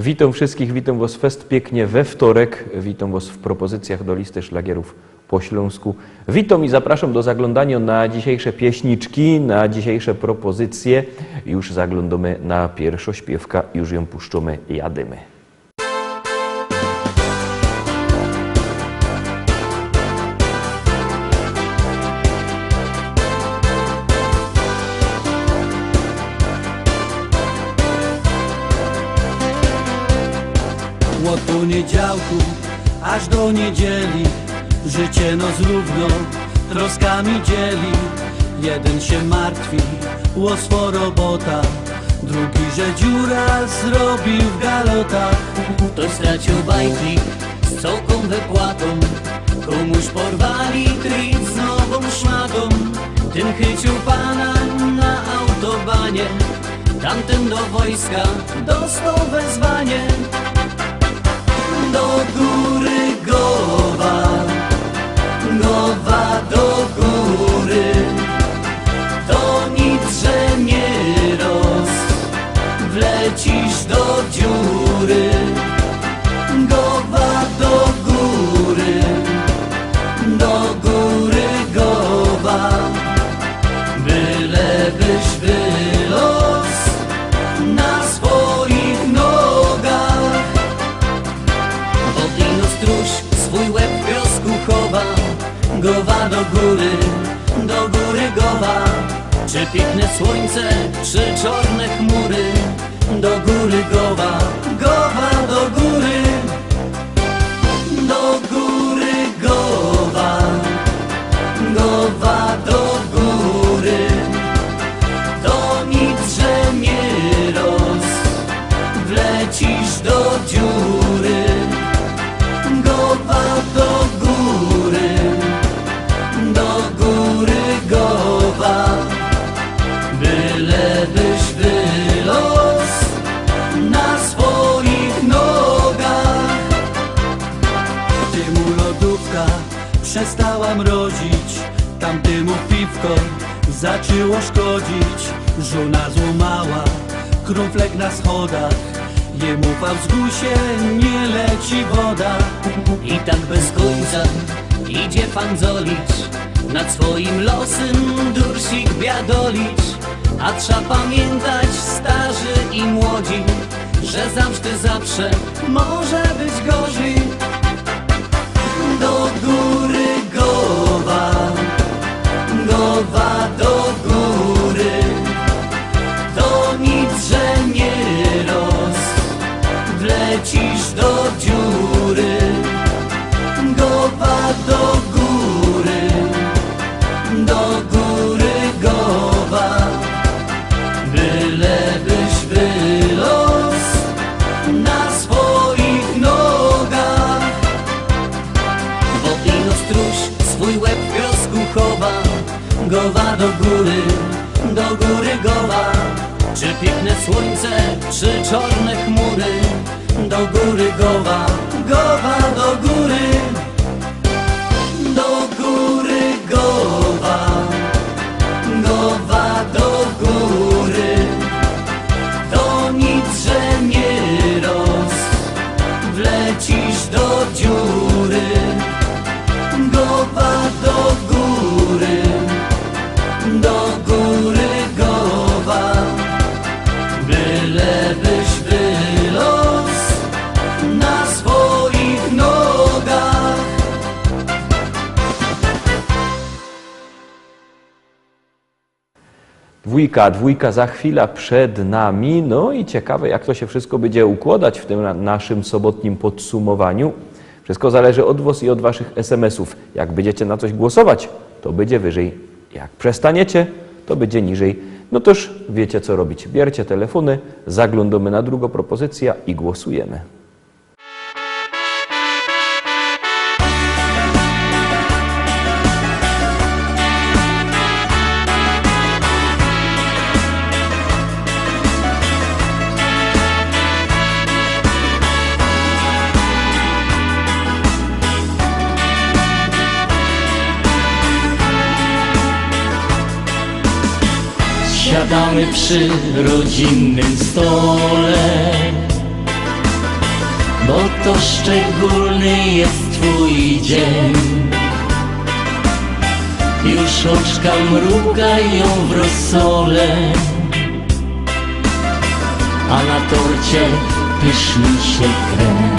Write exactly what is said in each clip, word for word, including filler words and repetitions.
Witōm wszyskich, witōm wos fest piyknie we wtorek. Witōm wos w propozycjach do listy szlagierōw po ślōnsku. Witōm i zapraszōm do zaglōndaniŏ na dzisiejsze pieśniczki, na dzisiejsze propozycje. Już zaglōndōmy na piyrszõ śpiywka, już jã puszczōmy, jadymy. Ôd pōniedziałku aż do niedzieli życie nos rōwno troskami dzieli. Jedyn sie martwi ô swŏ robota, drugi, że dziura zrobiōł w galota. Ftoś straciōł bajtlik z cołkōm wypłatōm, kōmuś porwali trid z nowōm szmatōm. Tyn chyciōł pana na autobanie, tamtyn do wojska dostoł wezwanie. Do gōry gowa, gowa do gōry. To nic, że niyroz wlecisz do dziury. Gowa do gōry, do gōry gowa, bylebyś wyloz na swojich nogach. Bo ino struś swōj łeb w piosku chowa. Gowa do gōry, do gōry gowa. Czy piykne słōńce, czy czŏrne chmury. Do gōry gowa, gowa do gōry. Do gōry gowa, gowa do gōry. To nic, że niyroz wlecisz do dziury. Gowa do gōry, do gōry gowa, bylebyś wyloz na swojich nogach. Tymu lodōwka przestała mrozić, tamtymu piwko zaczło szkodzić. Żōna złōmała krōnflek na schodach, jemu w Augustie niy leci woda. I tak bez kōńca idzie fandzolić, nad swojim losym dursik biadolić. A trza pamiyntać, starzi i młodzi, że zawsze, zawsze może być gorzij. Do gōry gowa, gowa do gōry. To nic, że niyroz wlecisz do dziury. Gowa do gōry, do gōry gowa, bylebyś wyloz na swojich nogach. Bo ino struś swōj łeb w piosku chowa. Gowa do gōry, do gōry gowa. Czy piykne słōńce, czy czŏrne chmury. Do gōry gowa, gowa do gōry. Do gōry gowa, gowa do gōry. To nic, że niyroz wlecisz do dziury. Gowa do gōry, do gōry gowa, bylebyś wyloz na swojich nogach. Dwōjka, dwōjka za chwila przed nami. No i ciekawe, jak to sie wszystko bydzie ukłodać w tym na-, naszym sobotnim podsumowaniu. Wszystko zależy ôd wos i ôd waszych S M S-ōw. Jak bydziecie na coś głosować, to bydzie wyżyj. Jak przestaniecie, to bydzie niżyj. No toż wiycie, co robić. Biercie telefōny, zaglōndōmy na drugõ propozycyjõ i głosujymy. Siadamy przy rodzinnym stole. Oto szczególny jest twój dzień. Już oczka mrugajōm w rozsole, a na torcie pyszny się krem.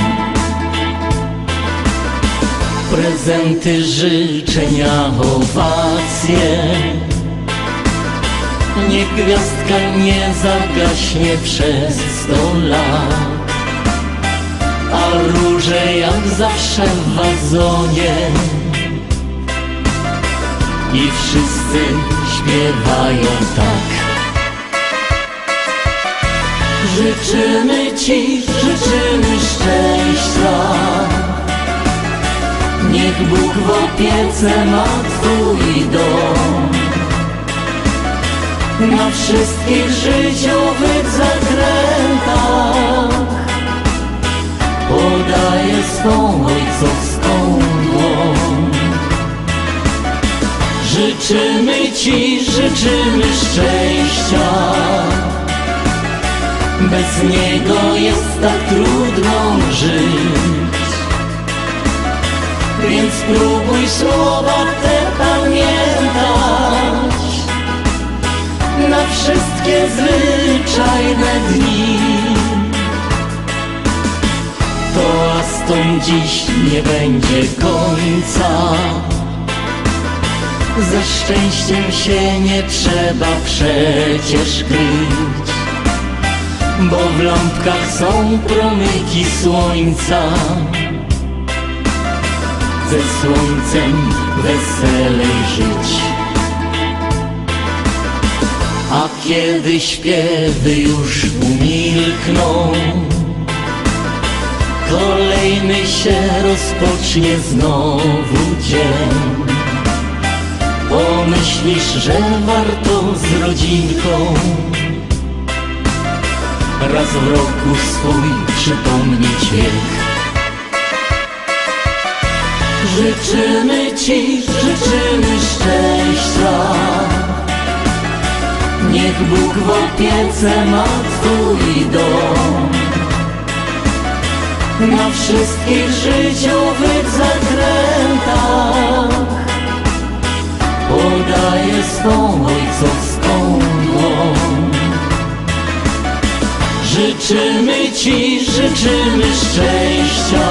Prezenty, życzenia, owacje. Niech gwiazdka nie zagaśnie przez sto lat, a róże jak zawsze w wazonie. I wszyscy śpiewajōm tak. Życzymy ci, życzymy szczęścia. Niech Bóg w opiece ma twój dom. Na wszystkich życiowych zakrętach podaję swą ojcowską dłoń. Życzymy ci, życzymy szczęścia. Bez niego jest tak trudno żyć. Więc spróbuj słowa te pamiętać na wszystkie zwyczajne dni. Toastōm dziś nie będzie końca. Ze szczęściem się nie trzeba przecież kryć, bo w lampkach są promyki słońca. Ze słońcem weselej żyć. A kiedy śpiewy już umilkną, kolejny się rozpocznie znowu dzień. Pomyślisz, że warto z rodzinką raz w roku swój przypomnieć wiek. Życzymy ci, życzymy szczęścia. Niech Bóg w opiece ma twój dom. Na wszystkich życiowych zakrętach podaję swą ojcowską dłoń. Życzymy ci, życzymy szczęścia.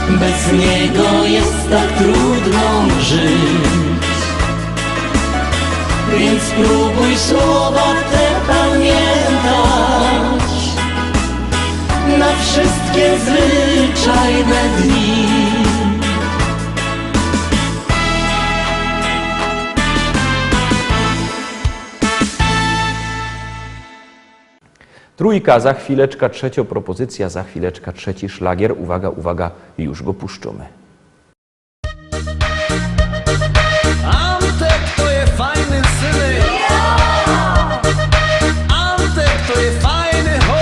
Bez niego jest tak trudno żyć. Więc spróbuj słowa te pamiętać na wszystkie zwyczajne dni. Trójka, za chwileczka trzecio propozycjŏ, za chwileczka trzeci szlagier. Uwaga, uwaga, już go puszczōmy. Antek to je fajny synek. Antek to je fajny chop.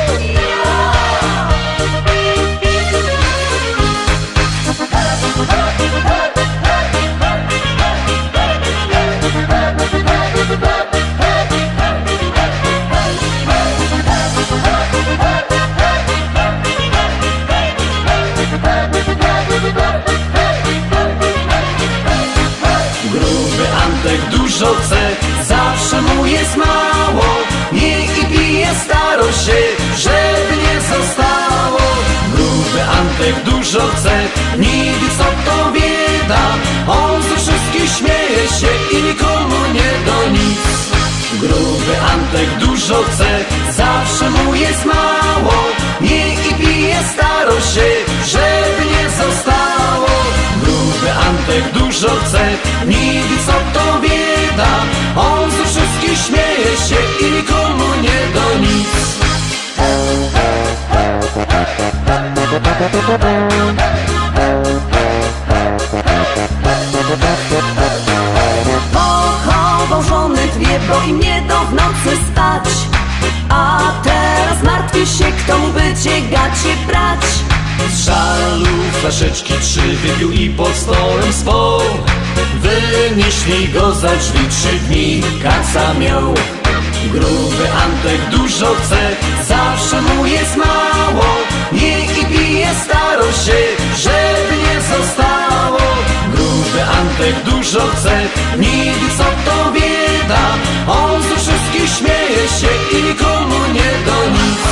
Gruby Antek dużo chce, zawsze mu jest mało. Nie i pije, staro się, żeby nie zostało. Gruby Antek dużo chce, nie wie, co to bieda. On ze wszystkich śmieje się i nikomu nie do nic. Gruby Antek dużo chce, zawsze mu jest mało. Nie i pije, staro się, żeby nie zostało. Gruby Antek dużo chce, nie wie, co to bieda. On ze wszystkich śmieje się i nikomu nie do nic. Pochował żony dwie, bo im nie do w nocy spać. A teraz martwi się, kto mu będzie gacie brać. Z żalu flaszeczki trzy wypił i pod stołem spał. Wynieśli go za drzwi, trzy dni kaca miał. Gruby Antek dużo chce, zawsze mu jest mało. Niy i pije, staro sie, żeby niy zostało. Gruby Antek dużo chce, niy wiy, co to bieda. Ôn ze wszyskich śmieje sie i nikōmu niy do nic.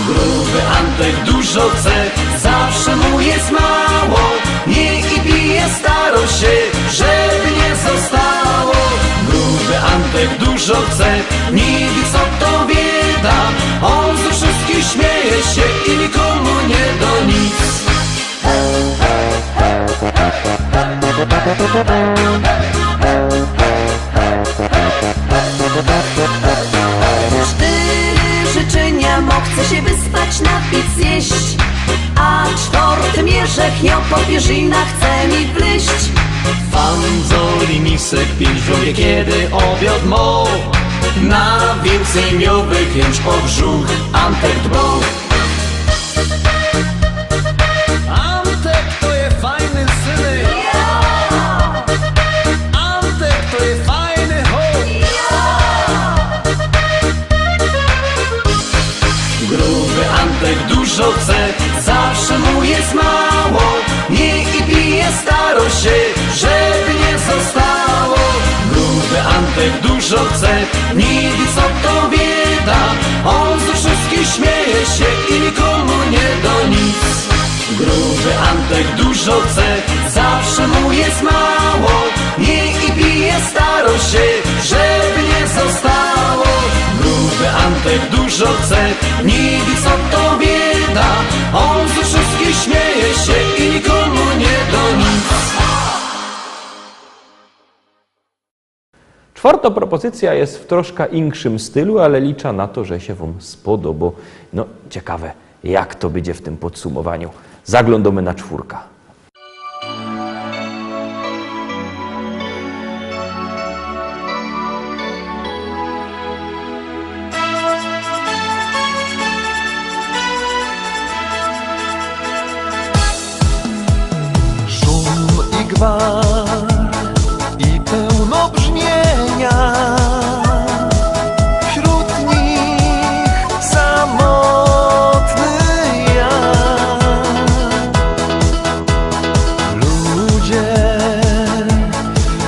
Gruby Antek dużo chce, zawsze mu je mało. Niy i pije, staro sie, żeby niy zostało. Gruby Antek dużo chce, niy wiy, co to bieda. Ôn ze wszyskich śmieje sie i nikōmu niy do nic. Sztyry życzynia: mo chce sie wyspać, napić, zjeść. A sztwŏrty mie rzeknio: po pierzinach chce mi wlyźć. Fam zoli misek piyńć w rzōndzie, kej ôbiŏd mŏ. Na wiyncyj miołby chynć, ôż Antek dbŏ. Antek to je fajny synek. Antek to je fajny chop. Gruby Antek dużo chce, zawsze mu je mało. Niy i pije, staro sie, żeby niy zostało. Gruby Antek dużo chce, niy wiy, co to bieda. Ôn ze wszyskich śmieje sie i nikōmu niy do nic. Gruby Antek dużo chce, zawsze mu je mało. Niy i pije, staro sie, żeby niy zostało. Gruby Antek dużo chce, niy wiy, co to bieda. Ôn ze wszyskich śmieje sie i nikōmu niy do nic. Sztwŏrtŏ propozycyjŏ je w troszkã inkszym stylu, ale liczã na to, że sie wōm spodobŏ. No, ciekawe, jak to bydzie w tym podsumowaniu. Zaglōndōmy na sztwōrkã. Szum i gwar i pełno brzmienia, wśród nich samotny ja. Ludzie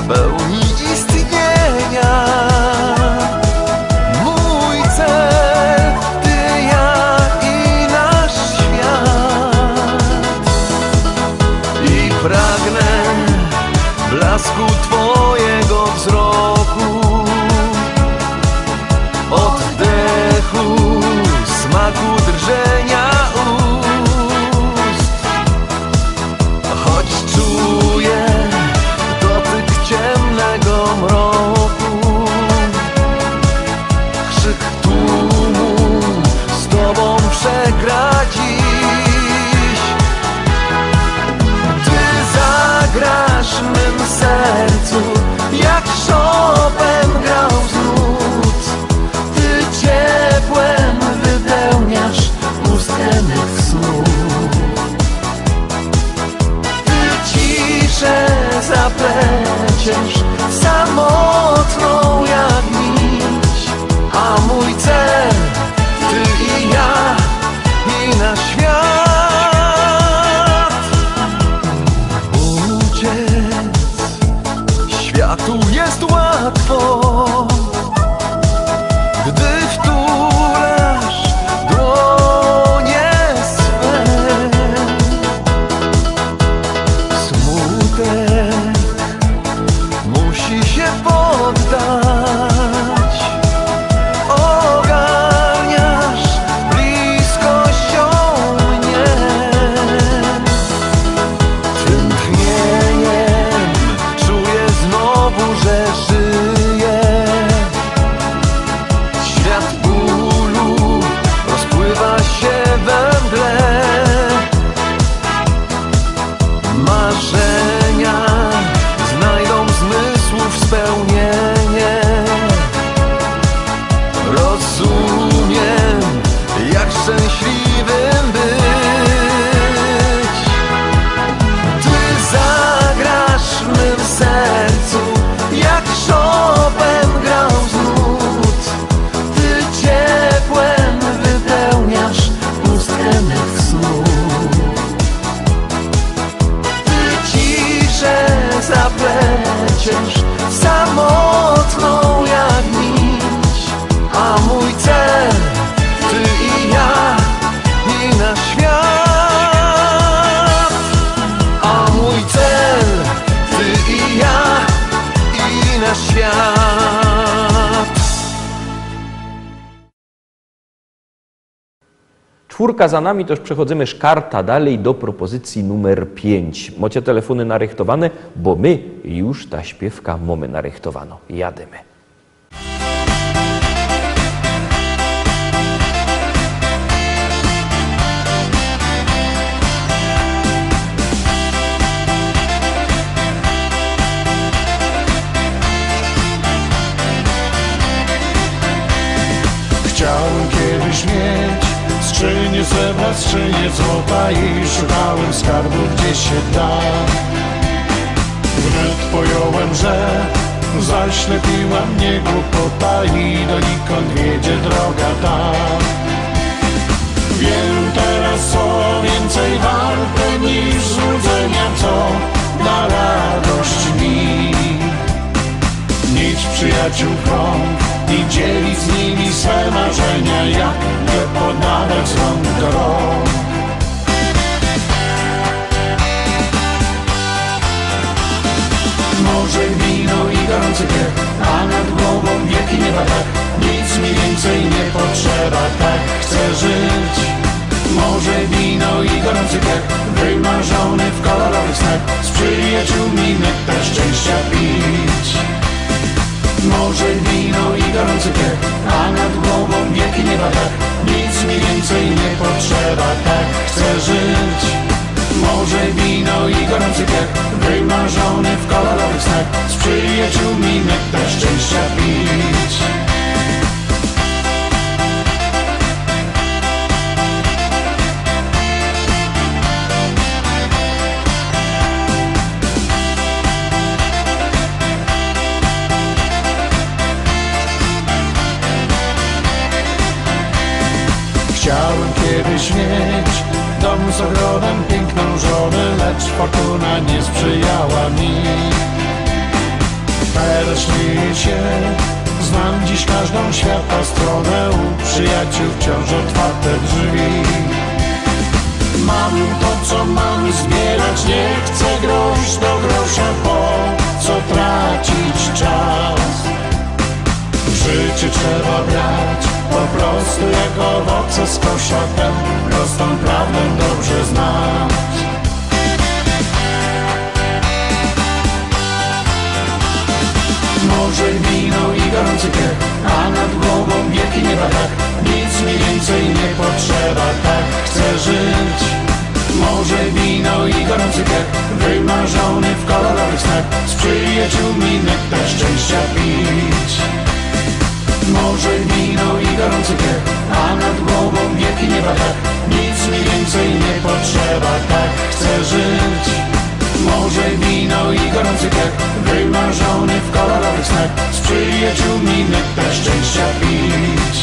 pełni istnienia, mōj cel, ty, ja i nasz świat. I pragnę blasku twojego wzroku, oddechu, smaku drżenia ust. Choć czuję dotyk ciemnego mroku, krzyk tłumu z tobą przegra dziś. Ty zagrasz w mym sercu, jak Chopin grał z nut. Ty ciepłem wypełniasz pustkę mych snów. Ty ciszę zapleciesz, samotną jak nić, a mój cel, ty i ja, i nasz świat. Uciec światu jest łatwo, gdy wtulasz dłonie swe. Smutek musi się poddać, ogarniasz bliskością mnie. Tym tchnieniem czuję znowu, że żyję. Świat bólu rozpływa się we mgle. Marzenia znajdą zmysłów spełnienie. Czwōrka za nami, to już przechodzymy szkarta dalej do propozycji numer pięć. Mocie telefōny narychtowane, bo my już ta śpiywka mōmy narychtowanõ. Jadymy. Chciałem kiedyś mieć skrzynię srebra, skrzynię złota i szukałem skarbu, gdzie się da. Wnet pojąłem, że zaślepiła mnie głupota i donikąd wiedzie droga ta. Wiem teraz, co więcej warte niż złudzenia, co da radość mi. Mieć przyjaciół krąg i dzielić z nimi swe marzenia, jak je podawać z rąk do rąk. Morze, wino i gorący piech, a nad głową wieki nieba dach. Nic mi więcej nie potrzeba, tak chcę żyć. Morze, wino i gorący piech, wymarzony w kolorowych snach. Z przyjaciółmi nektar szczęścia pić. Morze, wino i gorący piech, a nad głową wieki nieba dach. Nic mi więcej nie potrzeba, tak chcę żyć. Morze, wino i gorący piech, wymarzony w kolorowych snach. Z przyjaciółmi nektar szczęścia pić. Chciałem kiedyś mieć dom z ogrodem, piękną żonę, lecz fortuna nie sprzyjała mi. Teraz śmieję się, znam dziś każdą świata stronę, u przyjaciół wciąż otwarte drzwi. Mam to, co mam, zbierać nie chcę grosz do grosza, po co tracić czas? W życiu trzeba brać po prostu jak owoce z kosza, tę prostą prawdę dobrze znać. Morze, wino i gorący piech, a nad głową wieki nieba dach. Nic mi więcej nie potrzeba, tak chcę żyć. Morze, wino i gorący piech, wymarzony w kolorowych snach. Z przyjaciółmi nektar szczęścia pić. Morze, wino i gorący piech, a nad głową wieki nieba dach. Nic mi więcej nie potrzeba, tak chcę żyć. Morze, wino i gorący piech, wymarzony w kolorowych snach. Z przyjaciółmi nektar szczęścia pić.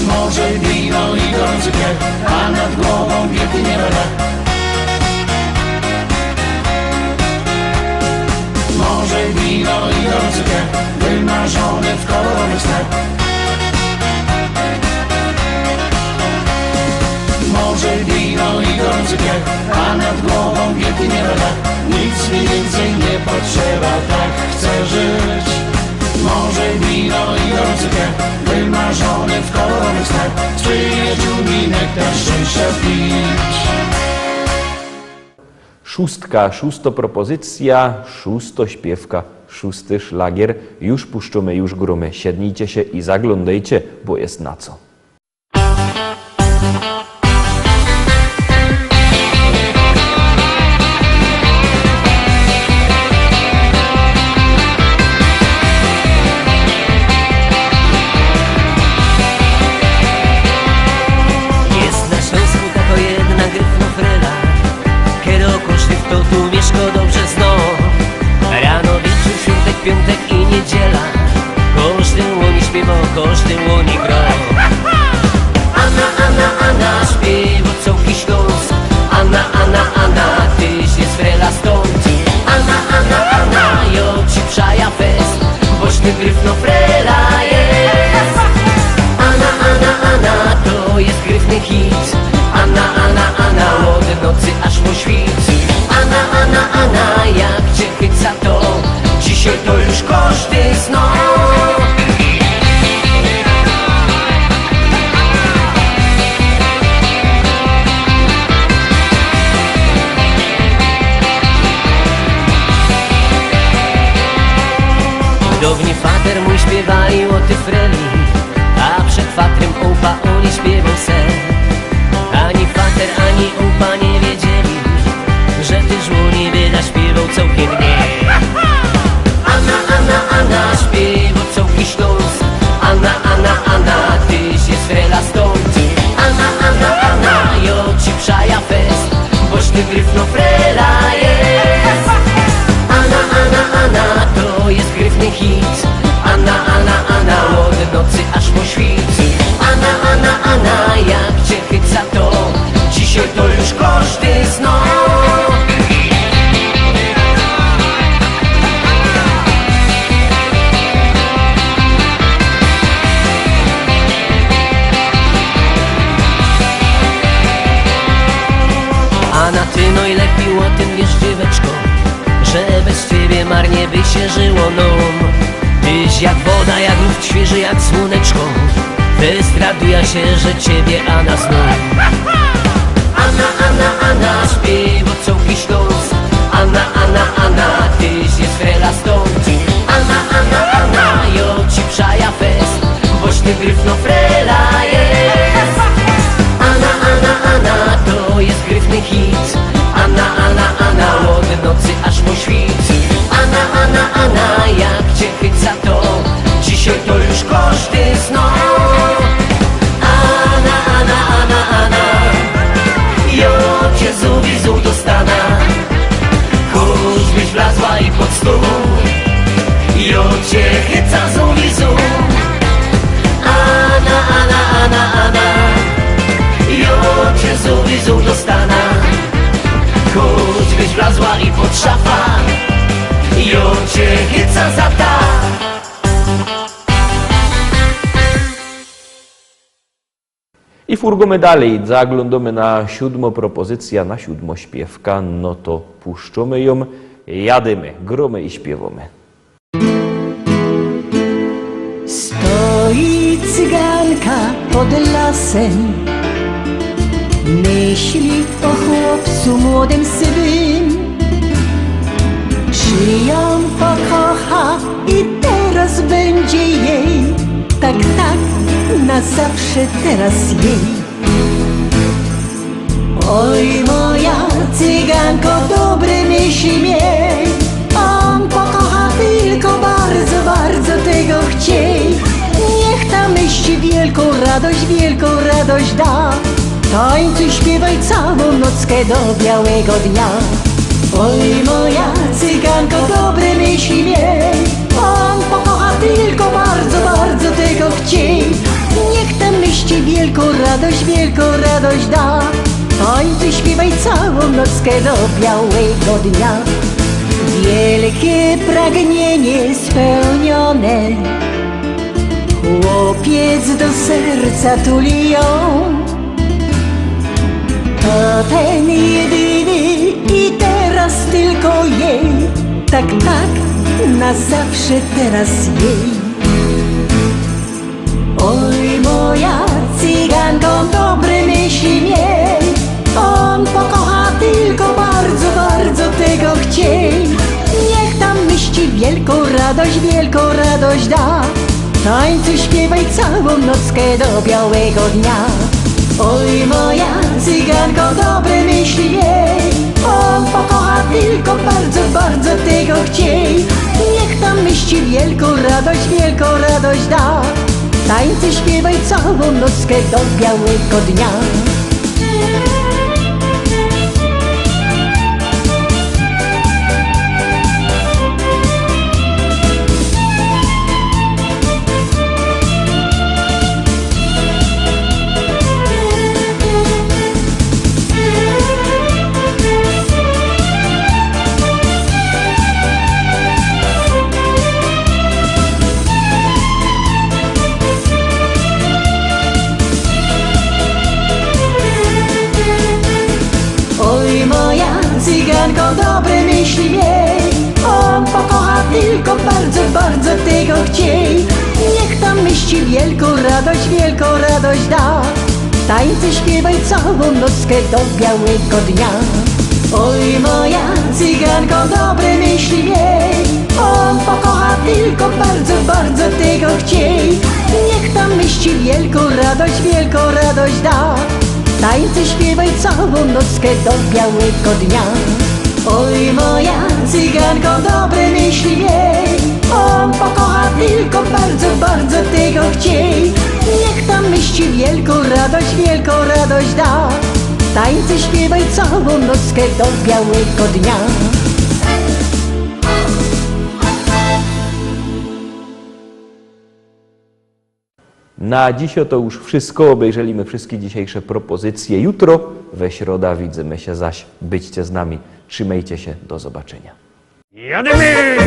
Morze, wino i gorący piech, a nad głową wieki nieba dach. Morze, wino i gorący piech, wymarzony w kolorowych snach. Morze, wino i gorący piech, a nad głową wieki nieba dach. Nic mi więcej nie potrzeba, tak chcę żyć. Morze, wino i gorący piech, wymarzony w kolorowych snach. Z przyjaciółmi nektar szczęścia pić. Szōstka, szōsto propozycjŏ, szōsto śpiywka, szōsty szlagier. Już puszczōmy, już grōmy. Siednijcie się i zaglądajcie, bo jest na co. Jest na Śląsku tako jedna gryfnofrela, kero kosztych to tu mieszko dobrze zno. Rano, wieczōr, świōntek, piōntek i niedziela, kożdy ô ni śpiywo, kożdy ô ni gro. Ana, Ana, Ana, śpiywo cołki Ślōnsk. Ana, Ana, Ana, tyś jest frela stōnd. Ana, Ana, Ana, jo ci przaja fest, boś ty gryfnofrela jest. Ana, Ana, Ana, to jest gryfny hit. Ana, Ana, Ana, ôd nocy aż po świt. Ana, Ana, Ana, jak cię chyca to, dzisiej to już kożdy zno. Ani fater mōj śpiywali ô ty freli, a przed fatrym ōłpa ô ni śpiewoł se. Ani fater, ani ōłpa niy wiedzieli, że ty żłōni byda śpiewoł cołkym niy. Ana, Ana, Ana, śpiewoł cołki Ślōnsk. Ana, Ana, Ana, tyś je frela stōnd. Ana, Ana, Ana, jo ci przaja fest, boś ty gryfno frela je. Ana, Ana, Ana, to je gryfny hit. Ana, Ana, Ana, ôd nocy aż po świt. Ana, Ana, Ana, jak cie chyca to, dzisiej to już kożdy zno. Ana, ty nojlepij ô tym wiysz, dzieweczko, że bez ciebie marnie by sie żyło nōm. Tyś jak woda, jak luft, świyży jak słōneczko. West raduja sie, że ciebie Ana znōm. Ana, Ana, Ana, śpiewoł cołki Ślōnsk. Ana, Ana, Ana, tyś je frela stōnd. Ana, Ana, Ana, jo ci przaja fest, boś ty gryfno frela je. Ana, Ana, Ana, to je gryfny hit. Ana, Ana, Ana, ôd nocy aż po świt. Ana, Ana, Ana, jak cie chyca to, dzisiej to już kożdy zno. Ana, Ana, Ana, Ana, jo cie zuwi zup dostana. Choćbyś wlazła i pod stōł, jo cie chyca zuwi zup. Ana, Ana, Ana, Ana, jo cie zuwi zup dostana. Choćbyś wlazła i pod szafa, jo cie chyca za ta. I furgōmy dalij, zaglōndōmy na siōdmo propozycyjo, na siōdmo śpiywka, no to puszczōmy jōm, jadymy, grōmy i śpiywōmy. Stoi cyganka pod lasem, myśli o chłopcu młodym, sywym. Czy ją pokocha i teraz będzie jej, tak, tak, na zawsze teraz jej. Oj, moja cyganko, dobre myśli miej. On pokocha tylko bardzo, bardzo tego chciej. Niech ta myśl ci wielką radość, wielką radość da. Tańcuj, śpiewaj całą nockę do białego dnia. Oj, moja cyganko, dobre myśli miej. On pokocha tylko bardzo, bardzo tego chciej. Niech ta myśl ci wielką radość, wielką radość da. Tańcuj, śpiewaj całą nockę do białego dnia. Wielkie pragnienie spełnione. Chłopiec do serca tuli ją. To ten jedyny i teraz tylko jej. Tak, tak, na zawsze teraz jej. Oj, moja cyganko, dobre myśli miej. On pokocha tylko bardzo, bardzo tego chciej. Niech ta myśl ci wielką radość, wielką radość da. Tańcuj, śpiewaj całą nockę do białego dnia. Oj, moja cyganko, dobre myśli miej. On pokocha tylko bardzo, bardzo tego chciej. Niech ta myśl ci wielką radość, wielką radość da. Tańcuj, śpiewaj całą nockę do białego dnia. Oj, moja cyganko, dobre myśli miej. On pokocha tylko bardzo, bardzo tego chciej. Niech ta myśl ci wielką radość, wielką radość da. Tańcuj, śpiewaj całą nockę do białego dnia. Oj, moja cyganko, dobre myśli miej. On pokocha tylko bardzo, Bardzo tego chciej, niech ta myśl ci wielką radość, wielką radość da. Tańce, śpiewaj całą nockę do białego dnia. Oj, moja cyganko, dobre myśli miej. On pokocha tylko bardzo, bardzo tego chciej. Niech ta myśl ci wielką radość, wielką radość da. Tańce, śpiewaj całą nockę do białego dnia. Na dziś to już wszystko. Obejrzeli my wszystkie dzisiejsze propozycje. Jutro, we środa, widzymy się zaś. Bydźcie z nami. Trzymajcie się. Do zobaczenia. Jadymy!